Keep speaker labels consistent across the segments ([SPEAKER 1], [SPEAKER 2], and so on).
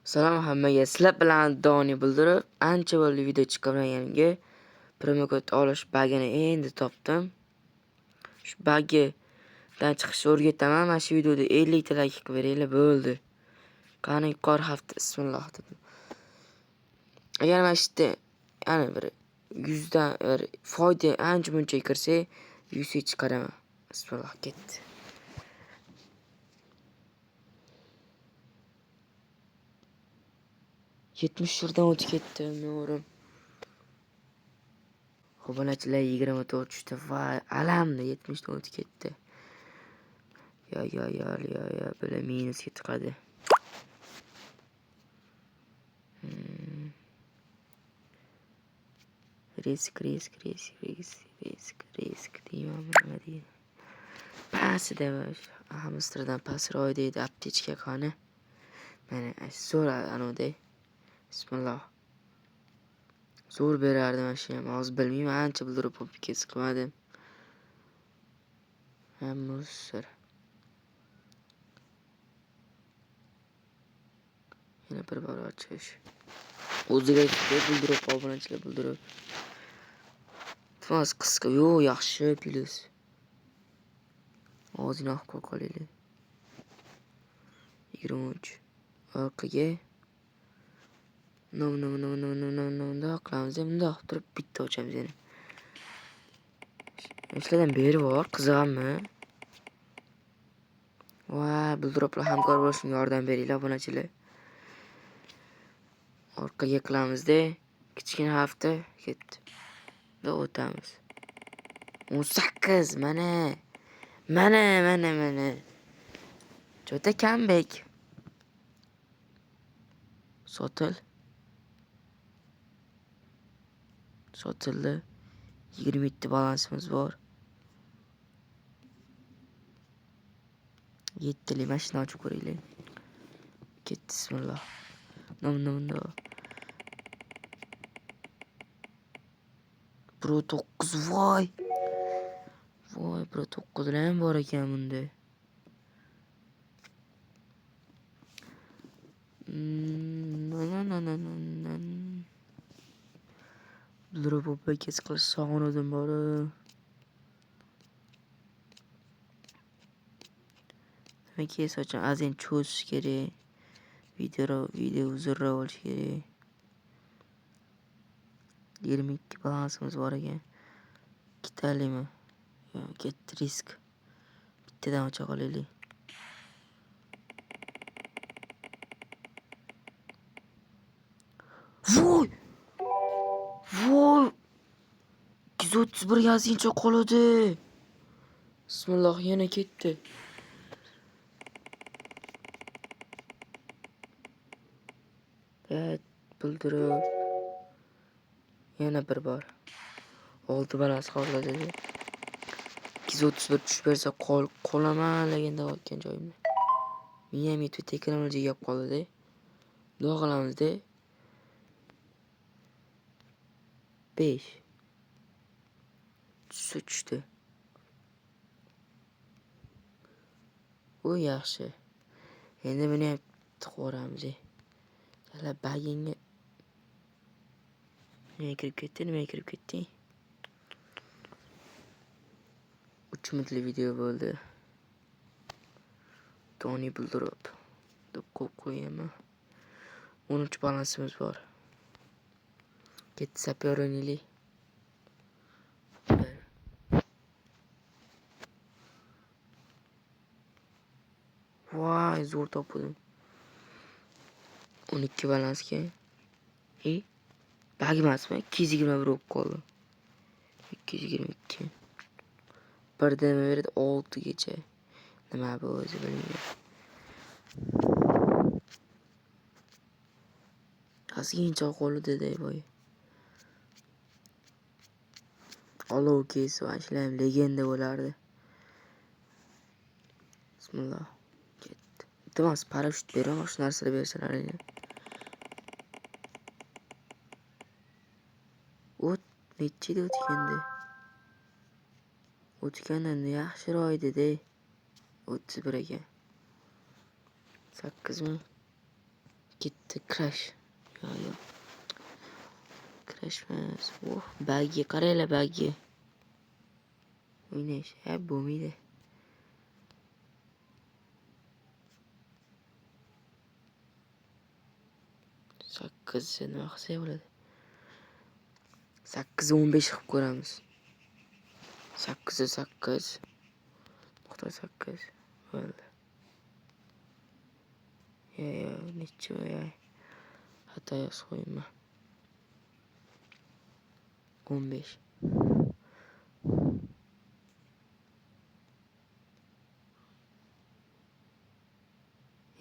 [SPEAKER 1] Salom hammaga. Sizlar bilan Doni bildirib, ancha bo'ldi video chiqarmaganimga. Promokod olish bagini endi topdim. Shu bagidan chiqishni o'rgataman. Mana shu videoda 50 ta like qilib beringlar, bo'ldi. Qani yuqori hafta bismillah dedim. Agar mana shu yerda ana bir 100 dan bir foyda ancha muncha kirsa, 100 ga chiqaraman. Bismillah ketdi. 70 o'tib ketdi umurim. Obunachilar 24 tushdi. Voy, alamni 70 dan o'tib ketdi. Yo yo yo yo yo, bular minusga tiqadi. Risk risk risk risk risk risk deymanmi, nima deyman. Pastida hamsterdan pastroq deydi aptechka qani. Mana zo'r anavday. Bismillah. Zo'r berardi mana shu ham. Hozir bilmayman, ancha bildirib popikasi qilmadim. Hamster. Yana bir bor ochish. O'ziga bildirib obunachilar bildirib. Iltimos qisqa, yo'q, yaxshi plyus. Ozgina olib qo'ya qolaylik. 23. Orqaga no no no no no no no bundoq qilamiz, bundoq turib bitta ochamiz yana. Shulardan beri bor, qizig'anmi? Voy, bildiriblar hamkor bo'lishimga yordam beringlar obunachilar. Orqaga qilamizda, kichkina hafta ketdi. Va o'tamiz. 18 mana. Mana, mana, mana. Juda comeback. Sotil. Sotildi. 27 balansimiz bor. 7 lik mashina ochib ko'raylik. Ketdi, bismillah. No no no. Pro 9 voy. Voy, Pro 9 lar ham bor ekan bunda. No no no no no. Bildirib popikasi qilish sog'indim bori. Nima kes ocham, ozgina cho'zish kerak. Video uzunroq bo'lishi kerak. 22 balansimiz bor ekan. Ikkitalikmi? Yo'q, ketdi risk. Bittadan ocha qolaylik. Voy! Voy! 231 ozgincha qoladi. Bismillah, yana ketdi. Evet, bildirib. Yana bir bor. 6 balans qoldi dedi. 231 tushib bersa qolaman legenda otgan joyimda. Miyam yetib teknologiya kelib qoldi-da. Bundoq qilamizda. 5. Tushsa tushdi. U yaxshi. Endi buni ham tiqib yuboramiz. Hali bagingga nimaga kirib ketdi? Nimaga kirib ketding? 3 minutlik video bo'ldi. Tony bildirib deb qo'yib qo'yaman. 13 balansimiz bor. Ketdi, sapyor o'ynaylik. Voy, zo'r topdim. 12 balansga. Bag emasmi? 221 bo'lib qoldi. 222. Birda nima beradi? 6 gacha. Nima bu o'zi bilmayman. Ozgincha qoldi-da boy. Olov kes va shular ham legenda bo'lardi. Bismillah. Ketdi. Iltimos, parashyut beraman, shu narsalar bersalaring. O't nechida o'tganda? O'tgandan yaxshiroq edi-da. 31 ekan. 8 mi? Ketdi crash. Yo'q. Crash emas. Oh, bagga qaranglar, bagga. O'ynash, ha, bo'lmaydi. Sakkiz nima qilsak bo'ladi? 8.15 qilib ko'ramiz. 8.8.8 bo'ldi. Yo, necha ya? Xato yozib qo'yibman. 15.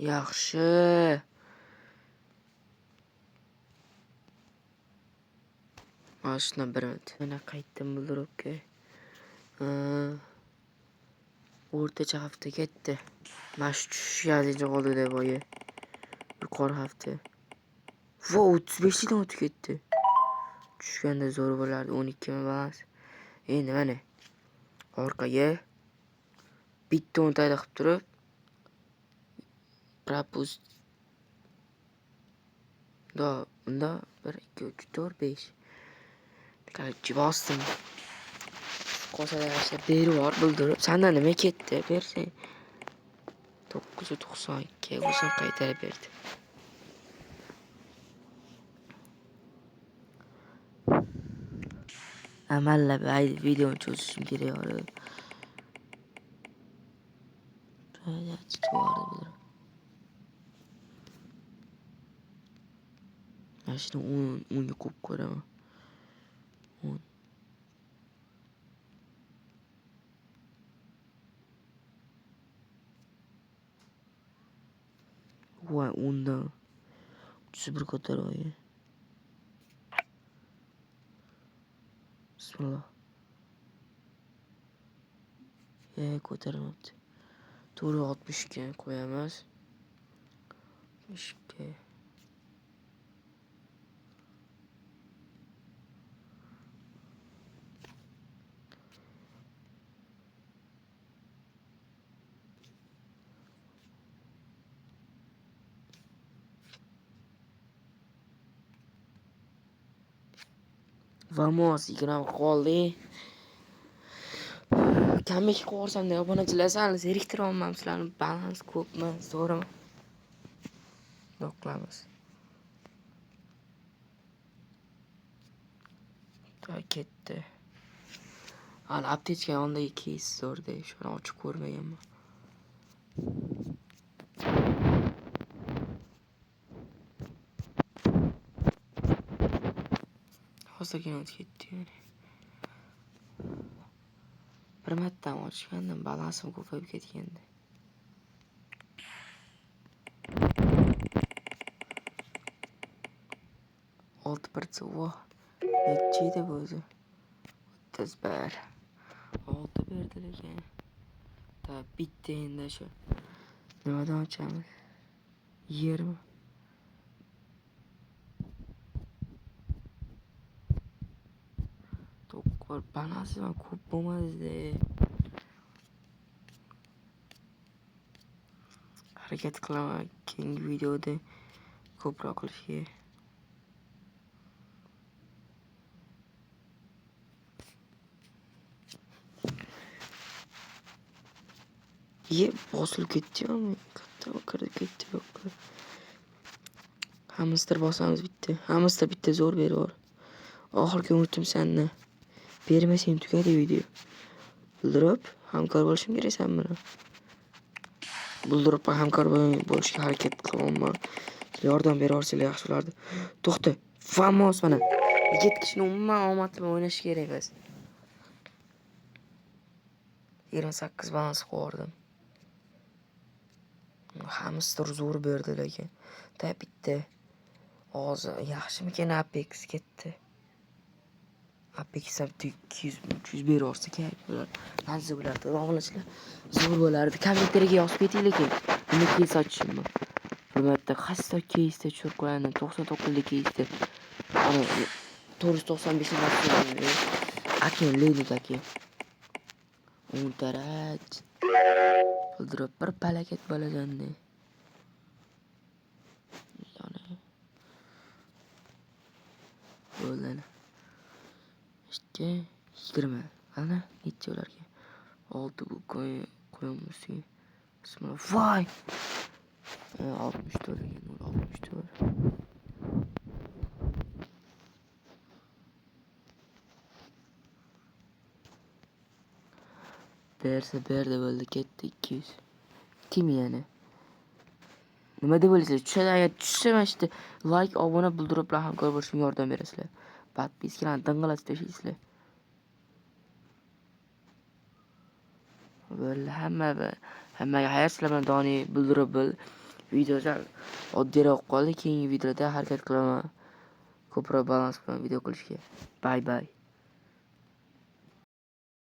[SPEAKER 1] Yaxshi. Mana shundan bir minut. Mana qaytdim bildiribki. O'rtacha hafta ketdi. Mana shu tushgancha qoldi boya. Yuqori hafta. Vo, 35 likdan o'tib ketdi. Tushganda zo'r bo'lardi. 12 ming balans. Endi mana orqaga bitta o'ntayda qilib turib propust do unda 1 2 3 4 5. Короче, bosdim. Qolsa yaxshi berib yubor, bildirib. Sandan nima ketdi? Bersang. 992 o'zim qaytarib berdi. Amallab videoni cho'zishim kerak hozir. Mana shuni 10 ga qo'yib ko'raman. 10. Voy, 10dan 31 ko'tarib. Bismillah. Ko'tarilmabdi. 462 qo'yamiz. 62. Vamos, 20 qoldi. Kamlik qilib yuborsam obunachilar sal zeriktiryapman sizlarni. Balans ko'pmi, zo'rmi? Bundoq qilamiz. Ketdi. Hali aptechka yonidagi keys zo'rda, shuni ochib ko'rmaganman. Hozirgina o'tib ketdi. Bir martam ochgandim, balansim ko'payib ketgandi. Olti bir voh. Necha edi bu o'zi? 31. 6 berdi lekin. Ta bitta endi shu. Nimadan ochamiz? 20. To'qqiz balansim ham ko'p bo'lmadi. Harakat qilaman keyingi videoda ko'proq qilishga. Ye, bosilib ketdi-yu, katta kirib ketdi bu yoqqa. Hamster bosamiz bitta. Hamster bitta zo'r berib yubor. Oxirgi umidim seni. Bermasang tugadi video. Bildirib hamkor bo'lishim kerak sen bilan. Bildirib hamkor bo'lishga harakat qilyapman. Yordam bera olsanglar yaxshi bo'lardi. To'xta, vamos mana. Yigit kishini umuman omad bilan o'ynash kerak emas. 28 balans qo'yardim. Hamster zo'r berdi lekin. Ta bitta. Hozir yaxshimikan Apex ketdi. Apex ham 200-300 berib yuborsa kerak bo'lardi. Mazza bo'lardi. Obunachilar zo'r bo'lardi. Kommentariyga yozib keting lekin. Nima keys ochishimni. Bir marta qaysi keysda tushirib qo'yadim. 99 keysda. Ana 495 ni Akin Lenik aka. O'ntarach. Bildirib bir palakat bo'lasan-da. Bo'ldi. Ishga 20. Ana necha ularga? 6 bu qo'yamiz. Bismillah. Voy! 64 ekan, 64. Bersa berdi, bo'ldi, ketdi 200. Kim yana? Nima deb o'ylaysizlar? Tushadi, agar tushsa mana shu yerda like, obuna, bildirib bilan hamkor bo'lishimga yordam berasizlar. Подписка larni ding'ilatib tashlaysizlar. Bo'ldi, hammaga xayr, sizlar bilan Doni bildirib bil. Video sal oddiyroq qoldi. Keyingi videoda harakat qilaman ko'proq balans bilan video qilishga. Bye bye.